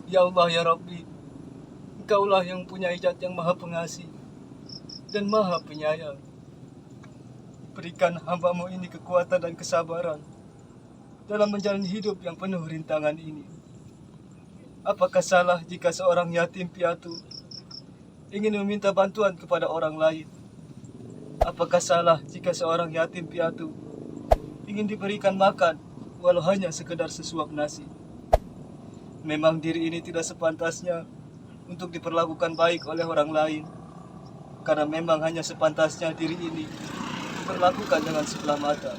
Ya Allah ya Rabbi, Engkaulah yang punya zat yang maha pengasih dan maha penyayang. Berikan hamba-Mu ini kekuatan dan kesabaran dalam menjalani hidup yang penuh rintangan ini. Apakah salah jika seorang yatim piatu ingin meminta bantuan kepada orang lain? Apakah salah jika seorang yatim piatu ingin diberikan makan walau hanya sekedar sesuap nasi? Memang diri ini tidak sepantasnya untuk diperlakukan baik oleh orang lain, karena memang hanya sepantasnya diri ini diperlakukan dengan sebelah mata.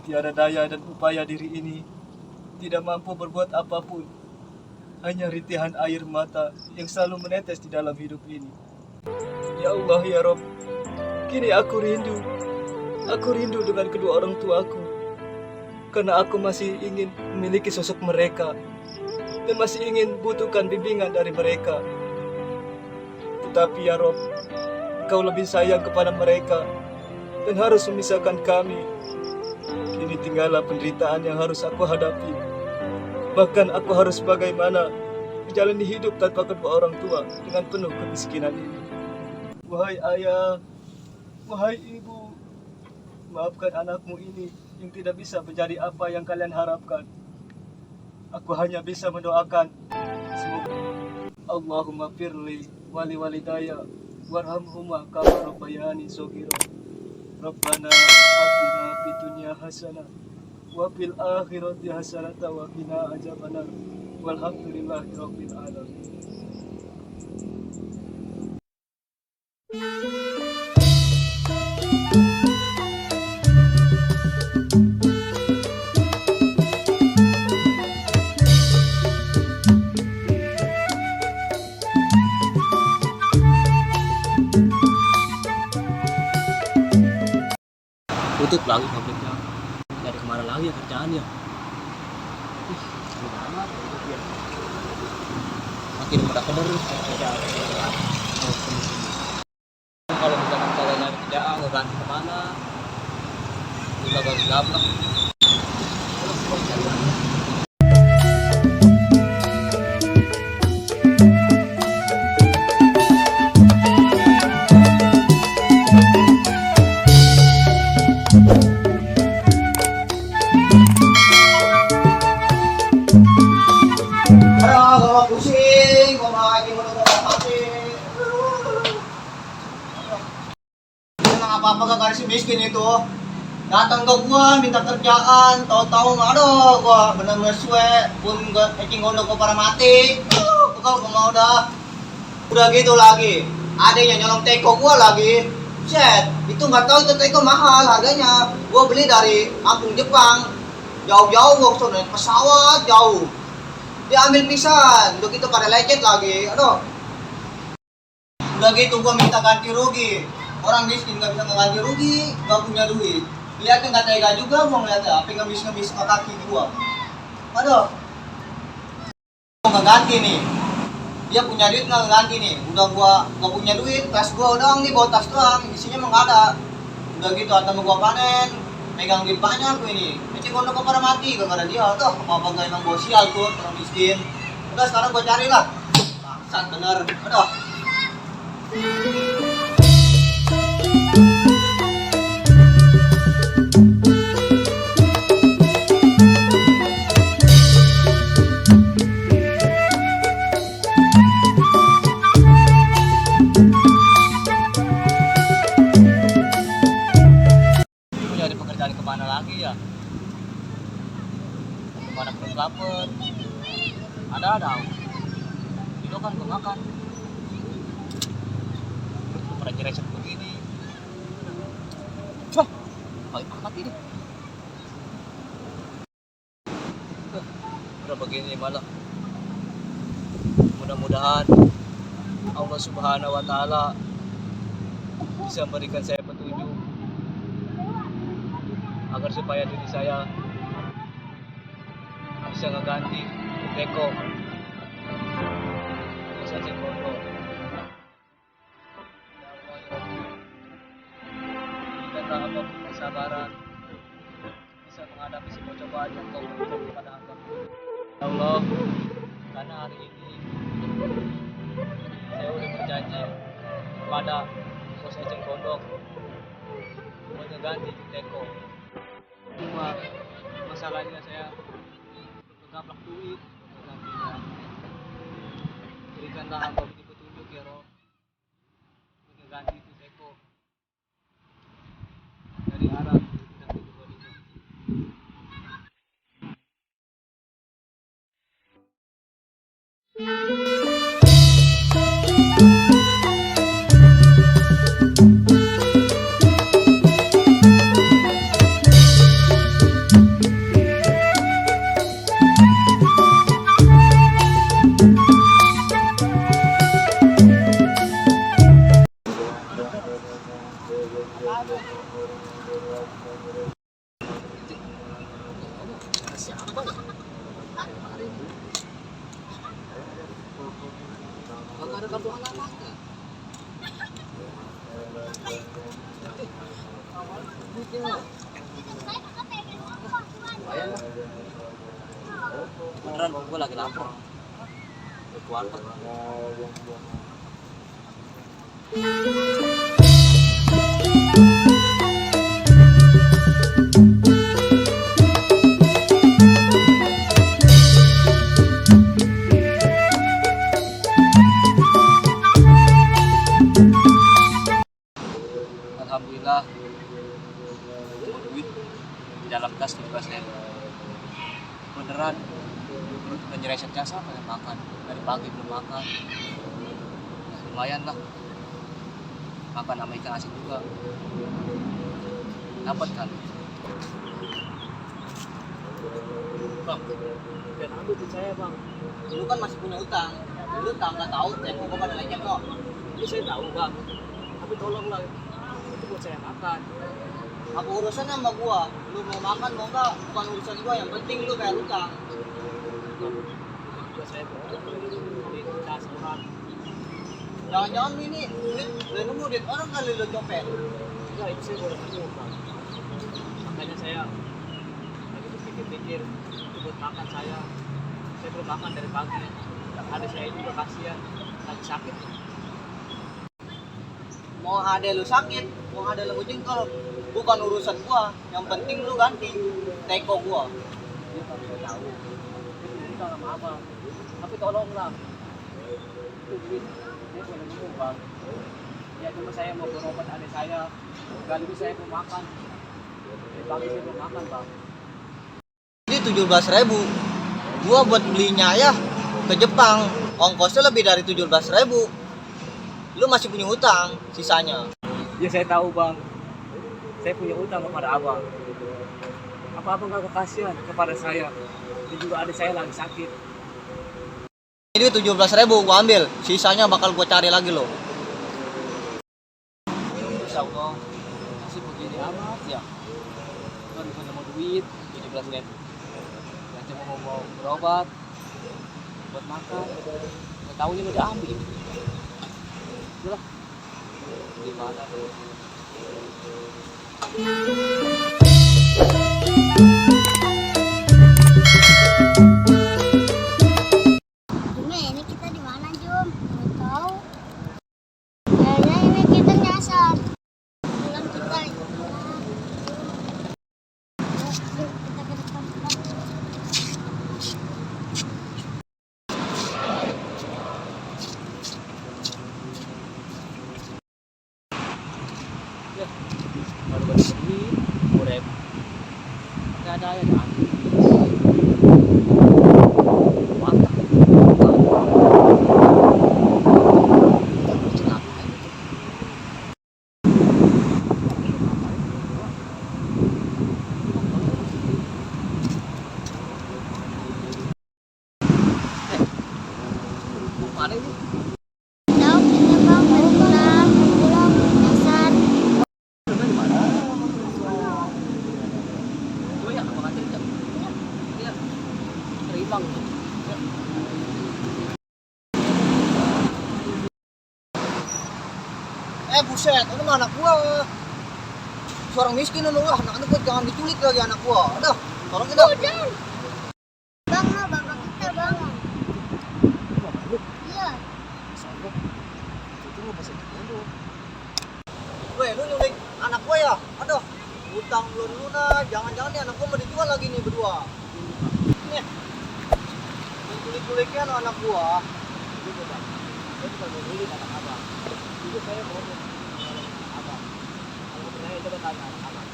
Tiada daya dan upaya diri ini tidak mampu berbuat apapun, hanya rintihan air mata yang selalu menetes di dalam hidup ini. Ya Allah ya Rob, kini aku rindu dengan kedua orang tuaku, karena aku masih ingin memiliki sosok mereka dan masih ingin butuhkan bimbingan dari mereka. Tetapi ya Rob, Engkau lebih sayang kepada mereka dan harus memisahkan kami. Kini tinggallah penderitaan yang harus aku hadapi. Bahkan aku harus bagaimana menjalani hidup tanpa kedua orang tua dengan penuh kemiskinan ini. Wahai ayah, wahai ibu, maafkan anakmu ini yang tidak bisa menjadi apa yang kalian harapkan. Aku hanya bisa mendoakan semoga Allahumma firli wali walidaya warhamhuma kama rabbayani shaghira. Rabbana atina fid dunya hasanah wa fil akhirati hasanah wa qina adzabannar. Walhamdulillahi rabbil alamin. Tutup lagi pabriknya. Dari kemana lagi ya kerjaannya? Ini banget tutup ya. Makin mudah terus kerjaan. Kalau misalkan kalian nyari kerjaan mau ganti kemana? Juga gagal. Gua pusing, gua lagi mau mati. Memang apa-apa gak garis miskin itu. Datang ke gua minta kerjaan, tahu-tahu aduh gua bener-bener suwe pun gua making gondok gua para mati. Kau mau udah gitu lagi. Ada yang nyolong teko gua lagi. Set, itu nggak tahu itu teko mahal harganya. Gua beli dari Ampung Jepang. Jauh-jauh gua kesana naik pesawat jauh. Diambil pisan, udah gitu pada lecet lagi, aduh. Udah gitu gua minta ganti rugi. Orang miskin gak bisa ngeganti rugi, gak punya duit. Lihatnya gak tega juga gua ngeliatnya, apa ngemis-ngemis ke kaki gua. Aduh. Gua ngeganti nih. Dia punya duit gak ngeganti nih. Udah gua gak punya duit, tas gua udah nih bawa tas doang, isinya emang gak ada. Udah gitu atau gua panen, megang duit banyak gue ini. Eci gondok pada mati gara-gara dia. Tuh apa gak emang gua sial tuh orang miskin. Udah sekarang gua cari lah. Bangsat bener. Aduh. Nyari pekerjaan kemana lagi ya? Kemana belum dapet. Ada. Itu kan gue makan. Pada jereset begini. Wah, baik amat ini. Udah begini malah. Mudah-mudahan Allah Subhanahu wa Ta'ala bisa memberikan saya petunjuk agar supaya diri saya bisa ngeganti teko bisa cek foto. Berikanlah hamba kesabaran bisa menghadapi semua cobaan yang kau berikan kepada hamba. Ya Allah, karena hari ini saya udah berjanji kepada bos eceng gondok buat ngeganti teko. Cuma masalahnya saya kegaplak duit gantinya. Berikanlah hamba ini petunjuk ya Rob, buat ngeganti itu teko dari arah bidang kedua itu. Gak ada kartu anak-anaknya. Beneran bang, gue lagi lapar. Ke warteg. Alhamdulillah, duit di dalam tas 17.000. Beneran, dulu udah nyereset jasa pengen makan, dari pagi belum makan. Lumayan lah, makan sama ikan asin juga. Dapat kan? Bang, dan ambil duit saya bang. Lu kan masih punya utang. Lu nggak tahu teko gua pada lecet kok. Ini saya tahu bang, tapi tolonglah itu buat saya makan. Apa urusan sama gua? Lu mau makan mau enggak? Bukan urusan gua, yang penting lu bayar utang. Juga saya di tas orang. Jangan-jangan lu ini lu nemu duit orang kali lu copet. Enggak, itu saya boleh nemu bang. Makanya saya lagi berpikir-pikir itu buat makan saya. Saya belum makan dari pagi. Ada saya juga kasihan, lagi sakit. Mau ada lu sakit, mau ada lu jengkel, bukan urusan gua. Yang penting lu ganti teko gua. Dia kan saya tahu. Itu udah sama abang. Tapi tolonglah. Itu duit dia boleh nemu bang. Ya cuma saya mau berobat adik saya. Sekaligus saya mau makan. Dari pagi saya mau makan bang. Ini 17.000. Gua buat belinya ya ke Jepang, ongkosnya lebih dari 17.000. Lu masih punya utang sisanya. Ya saya tahu bang. Saya punya utang kepada abang. Apa abang gak kasihan kepada saya? Dan juga adik saya lagi sakit. Ini 17.000 gua ambil, sisanya bakal gua cari lagi lo. Insya Allah masih begini amat ya. Baru punya mau duit 17.000. Yang cuma mau berobat, buat makan. Nggak tahunya udah diambil. Itulah. Gimana tuh? Jumnya ini kita di mana Jum? Nggak tahu. Kayaknya ini kita nyasar. Pulang kita. Yuk, kita ke depan. Ya, baru balik duit 10.000. Nggak ada ya kan? Mantap. Mana ini? Tahu kita bang baru pulang. Pulang nyasar. Di mana? Coba ya, abang anterin ya. Iya. Terima gitu. Ya. Buset, ini mah anak gua. Seorang miskin lu, anak gua jangan diculik lagi anak gua. Aduh, tolong kita. Bang, bapak kita bang. Weh, lu nyulik anak gue ya? Aduh, utang belum lunas. Jangan-jangan nih anak gue mau dijual lagi nih berdua. Nih, yang kulik-kuliknya anak gue. Itu bang, saya bukan mau nyulik anak abang. Itu saya mau nolongin abang. Kalau percaya coba tanya anak abang.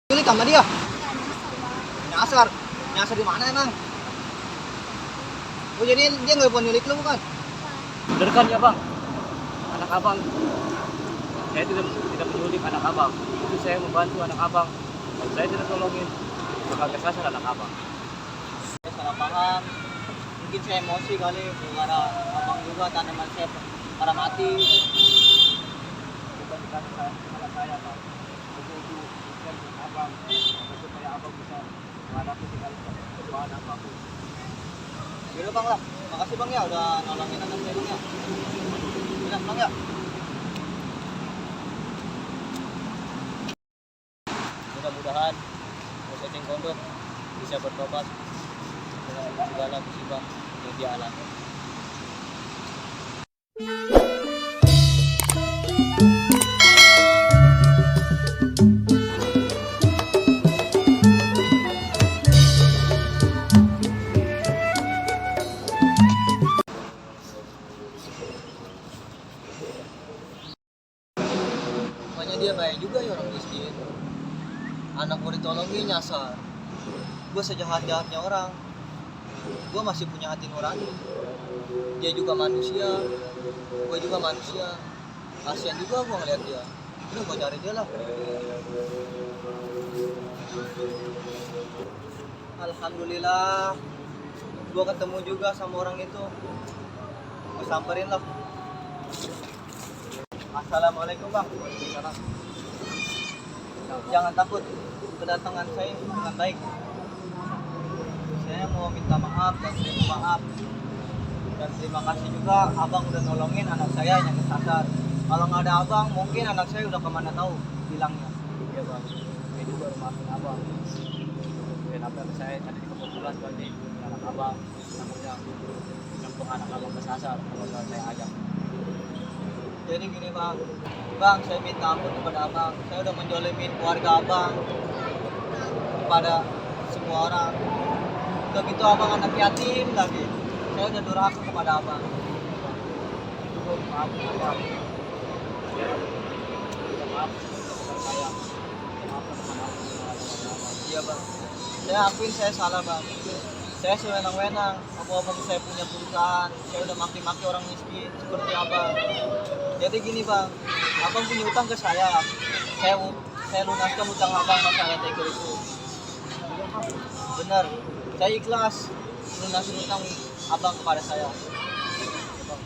Nyulik sama dia? Nggak nyasar bang. Nyasar. Nyasar di mana emang? Oh jadi dia nggak mau nyulik lu bukan? Bener kan ya bang? Anak abang, saya tidak menyulik anak abang. Itu saya membantu anak abang. Kalau saya tidak tolongin, bakal kesasar anak abang. Saya salah paham. Mungkin saya emosi kali karena abang juga tanaman saya pada mati. Bukan karena saya bang. Itu bukan abang. Supaya abang bisa menghadapi segala persoalan apapun. Yaudah bang lah. Makasih bang ya udah nolongin anak saya bang ya. Udah bang ya. Mudah-mudahan Bos Eceng Gondok bisa bertobat dengan segala musibah yang dia alami. Makanya dia baik juga ya orang miskin. Anak gue ditolongin nyasar. Gue sejahat-jahatnya orang. Gue masih punya hati nurani. Dia juga manusia. Gue juga manusia. Kasian juga gue ngeliat dia. Udah gue cari dia lah. Alhamdulillah. Gue ketemu juga sama orang itu. Gue samperin lah. Assalamualaikum bang. Jangan takut, kedatangan saya dengan baik. Saya mau minta maaf dan terima maaf. Dan terima kasih juga abang udah nolongin anak saya yang kesasar. Kalau nggak ada abang, mungkin anak saya udah kemana tahu hilangnya. Iya bang, saya juga maafin abang. Dan apa yang saya tadi kebetulan tadi anak abang, namanya nyemplung anak abang kesasar kalau nggak saya ajak. Jadi gini bang, saya minta ampun kepada abang. Saya udah menjolimin keluarga abang kepada semua orang. Udah gitu abang anak yatim lagi. Saya udah durhaka kepada abang. Itu maaf abang. Ya, maaf kepada saya. Maaf kepada abang. Iya bang, saya akuin saya salah bang. Saya sewenang-wenang, abang saya punya perusahaan, saya udah maki-maki orang miskin seperti abang. Jadi gini bang, abang punya utang ke saya lunaskan utang abang sama saya tegur itu. Bener, saya ikhlas lunasin utang abang kepada saya. Bang,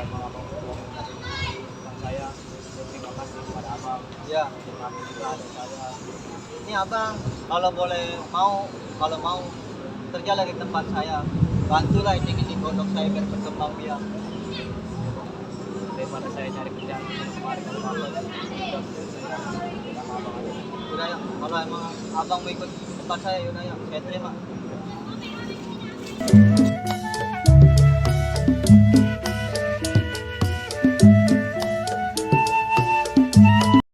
kalau abang tadi tentang saya, terima kasih kepada abang. Ya, Terima kasih juga ada saya. ini abang, kalau mau kerja lagi di tempat saya, bantulah ini gondok saya biar berkembang biak. Daripada saya cari kerjaan kemarin kalau abang sama abang aja. Udah ya, kalau emang abang mau ikut tempat saya, yaudah ya, saya terima.